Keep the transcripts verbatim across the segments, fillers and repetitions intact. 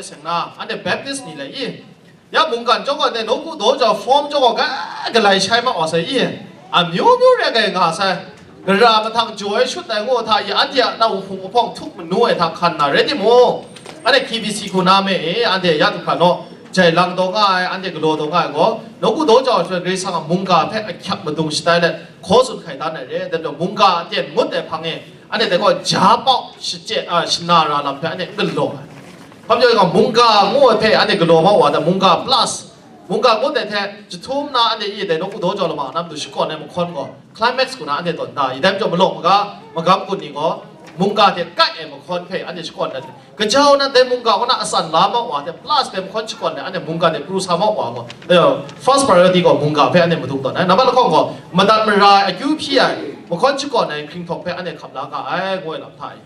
seng na, anhte Baptist ni le i, ya mungkan chyawm gaw, dai nawku daw jau form chyawm gaw, ga, galai shai ma wa sai i, amyu myu re ai nga sai, gara mahtang jaw ai shut ai ngu hta i, anhte a na wuhpung wuhpawng htup manu ai hta hkan na rai timung, anhte K B C hku na me e, anhte ya du hkra naw, jai lang taw nga ai, anhte galaw taw nga ai gaw, nawku daw jau ai hpe Karai Kasang a mungga hpe ahkyak madung shatai let, hkaw tsun hkai dan ai re, dai majaw mungga a ten ngut ai hpang e, anhte dai gaw ja pau shachye, a, shana ra lam hpe anhte n galaw ai. Hpa majaw i ga mungga ngu ai hpe anhte galaw ma wa ai, mungga plus, mungga ngut ai hte jahtum na anhte i dai nawku daw jau lama na matu shakawn ai mahkawn gaw climax hku na anhte tawn da i, dai majaw malawng maga, magam gun ni gaw mungga hte kai ai mahkawn hpe anhte shakawn dat ai. Gaja na dai mungga kaw na atsan la ma wa hte plus dai mahkawn shakawn ai, anhte mungga hte pru sa ma wa gaw, eh, first priority gaw mungga hpe anhte madung tawn ai. Nambat lahkawng gaw, madat mara ai, akyu hpyi ai, mahkawn shakawn ai hkringhtawng hpe anhte hkap la ga ai, ngu ai lam hta i.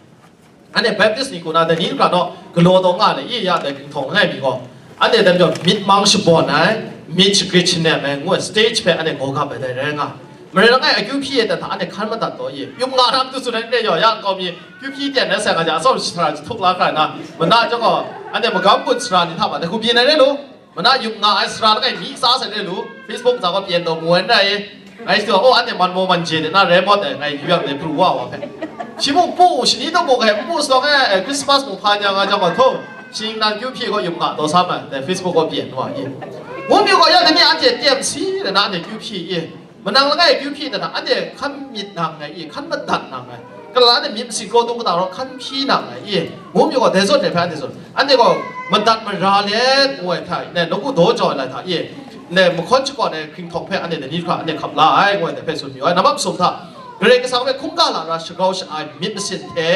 Anhte Baptist ni hku na dai ni hkra naw galaw taw nga ai, i ya dai hkringhtawng langai mi gaw, anhte dai majaw myit mang shabawn ai, myit shagrit shanem ai, ngu ai stage hpe anhte gaw gap ai dai rai nga. Marai langai akyu hpyi ai dan hta anhte hkan madat taw i, yup nga na matu tsun ai n re yaw, ya nkau mi kyu hpyi ten rai sai nga jang, atsawm sara jahtuk la hkra na, mana chyawm gaw, anhte magam gun sara ni hta ma dai hku byin ai rai lu, mana yup nga ai sara langai mi tsa sai rai lu, Facebook za gaw pyen taw mu ai n rai i, ngai shadu, oh, anhte man maw man je de na rai mawt ai, ngai yu yang dai pru wa wa hpe. Shi mung pu, shani taw mung hkai n pu sawng e, Christmas mung hpa ni nga jang gaw, hto, shi nang kyu hpyi gaw yup nga taw sa ma, dai Facebook gaw pyen wa i. Ngu mi gaw, ya dai ni anhte T M C de na anhte kyu hpyi i. Manang langai akyu hpyi dan hta, anhte hkan myit nang ai i, hkan madat nang ai, kalang anhte myit masin kraw dung kata rau hkan hpyi nang ai i, ngu mi gaw, dai zawn re hpe anhte zawn, anhte gaw madat mara let ngu ai hta i, ne, nawku daw jau ai lai hta i, ne, mahkawn shakawn ai hkringhtawng hpe anhte dai ni hkra anhte hkap la ai, ngu ai dai hpe tsun mayu ai. Nambat masum hta, Karai Kasang hpe hkungga lara shagrau sha-, ai myit masin hte,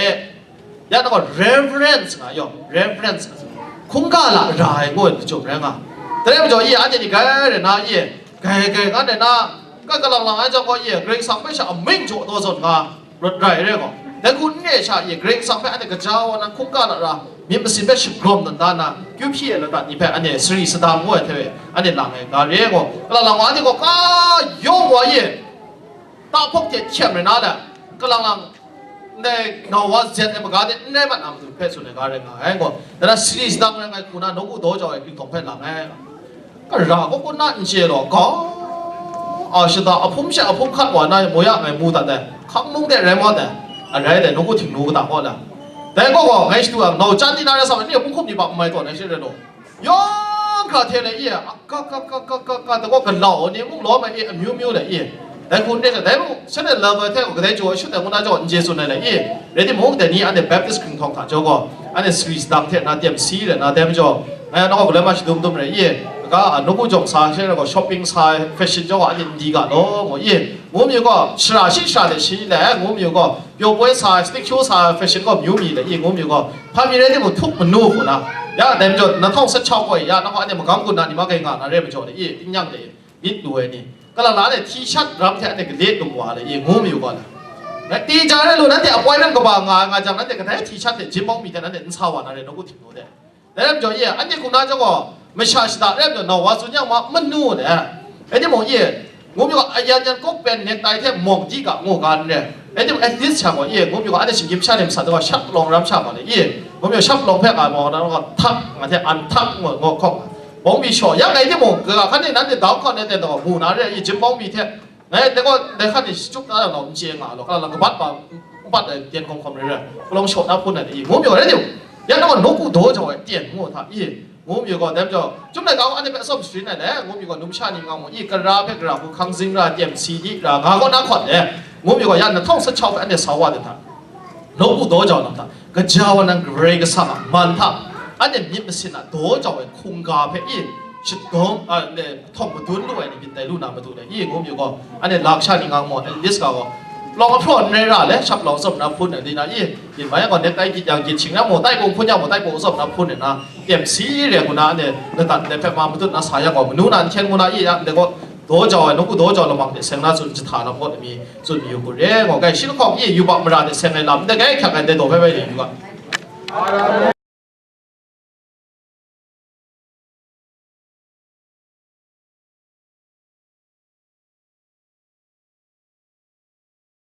ya na gaw reverence nga yaw, reverence nga. Hkungga lara ai ngu ai lachyum rai nga. Dai majaw i, anhte ni grai rai na i, grai grai nga rai na, ka kalang lang ai jang gaw i, Karai Kasang hpe sha amying jaw taw zawn nga, rawt rai rai gaw. Dai hku n re sha i, Karai Kasang hpe anhte gaja wa na hkungga lara, myit masin hpe shagrawm dan da na, kyu hpyi ai ladat ni hpe anhte sari sadang ngu ai hte we, anhte lang ai ga re gaw, kalang lang wa anhte gaw ka yawng wa i, tahpawk hte hkyem rai na le, kalang lang, ndai nau wa zet ai maga de n rai mat na matu hpe tsun ai ga rai nga ai gaw, dai na sari sadang rai nga ai hku na nawku daw jau ai hkringhtawng hpe lang ai. Kara kaw kun na n chye law, ga, a, shada ahpum she ahpum hkat wa na, mo ya ngai mu dat ai, hkang mung de rai mawt ai, a rai dai, nawku htingnu kata kaw la. Dai gaw gaw, ngai shadu yang, nau chan di na rai sa, ni hpung hkum ni ba n mai tawn ai she rai law. Yawng hkra hte le i, a, ka, ka, ka, ka, ka, ka, da gaw galau ni mung lawm ai i, amyu myu le i. Dai hku n re sha, dai mung, shanhte lava hte gaw kadai jaw ai shut ai ngu na jaw n je tsun ai le i. Rai timung, dai ni anhte Baptist hkringhtawng hta jaw gaw, anhte sari sadang hte na, T M C rai na, dai majaw, ngai anhte gaw galoi ma shadum dum rai i. Ga, a, nawku jawng sa she rai gaw, shopping sa ai, fashion jaw gaw, anhte n di ga law, ngu i. Ngu mi gaw, shara shi shara de shi le, ngu mi gaw, pyaw poi sa ai, stick show sa ai, fashion gaw myu mi le i, ngu mi gaw, hpa mi rai timung, htup manu hku na, ya, dai majaw, na htawng sat chau gaw i, ya, na gaw anhte magam gun na ni ma kai nga na re majaw le i, n yang le i, myit lu ai ni, kalang na anhte T-shirt ram hte anhte gale lum wa le i, ngu mi gaw le. Ngai ti ja rai lu, nanhte appointment kaba nga ai nga jang, nanhte kadai T-shirt hte jin bawng mi hte nanhte n sa wa na re, nawku htingnu de. Dai lam jaw, ye, anhte hku na jang gaw, masha shada rai majaw, nau wa tsun yang ma, manu de. Rai timung, ye, ngu mi gaw, ayan yan kawk pen necktie hte mawng di ga ngu ga n re. Rai timung, at least sha gaw, ye, ngu mi gaw, anhte shinggyim sha ni masat gaw, shap palawng ram sha gaw le, ye, ngu mi gaw, shap palawng hpe ga mawng na gaw, thak, nga hte an thak ngu, ngu hkawk. Bawng mi shaw, ya ngai timung, kaga hkan ni nanhte dau hkawt na ten gaw, mu na re, ye, jin bawng mi hte, ngai dai gaw, dai hkan ni shachyuk na yang gaw, n chye nga law, ka la, kabat pa, n pat ai, tyen hkawm hkawm rai rai, palawng shaw na hpun ai, i, ngu mi gaw rai timung, ya na gaw, nawku daw jau ai, tyen ngu hta, i, ngu mi gaw, dai majaw, Chyum laika gaw, anhte hpe atsawm sharin ai le, ngu mi gaw, numsha ni nga mu, i, kara hpe kara hku hkang zing ra, T M C di ra, nga gaw na hkawt le, ngu mi gaw, ya na htawng sat chau hpe anhte sa wa de hta, nawku daw jau lam hta, gaja wa nang Karai Kasang a man hta, anhte myit masin a daw jau ai hkungga hpe i, shadawng, a, le, htawng madun lu ai ni myit tai lu na matu le i, ngu mi gaw, anhte laksha ni nga mu, at least ga gaw, lawng ahpraw n rai ra le, shap lawng tsawm na hpun ai di na i, yin mai gaw, nek tai gyit yang gyit shing na mu, tai pung hpun yang mu, tai pung tsawm na hpun ai na, T M C re hku na, anhte ladat le hpe ma matut na sa yang gaw, manu na n hkyen ngu na i, ya, ndai gaw, daw jau ai, nawku daw jau lamang de seng na tsun jahta lam gaw, mi tsun mayu hku re, gaw, kai shi lahkawng i, yubak mara de seng ai lam, ndai kai hkyak ai, ndai daw hpe bai yu ga.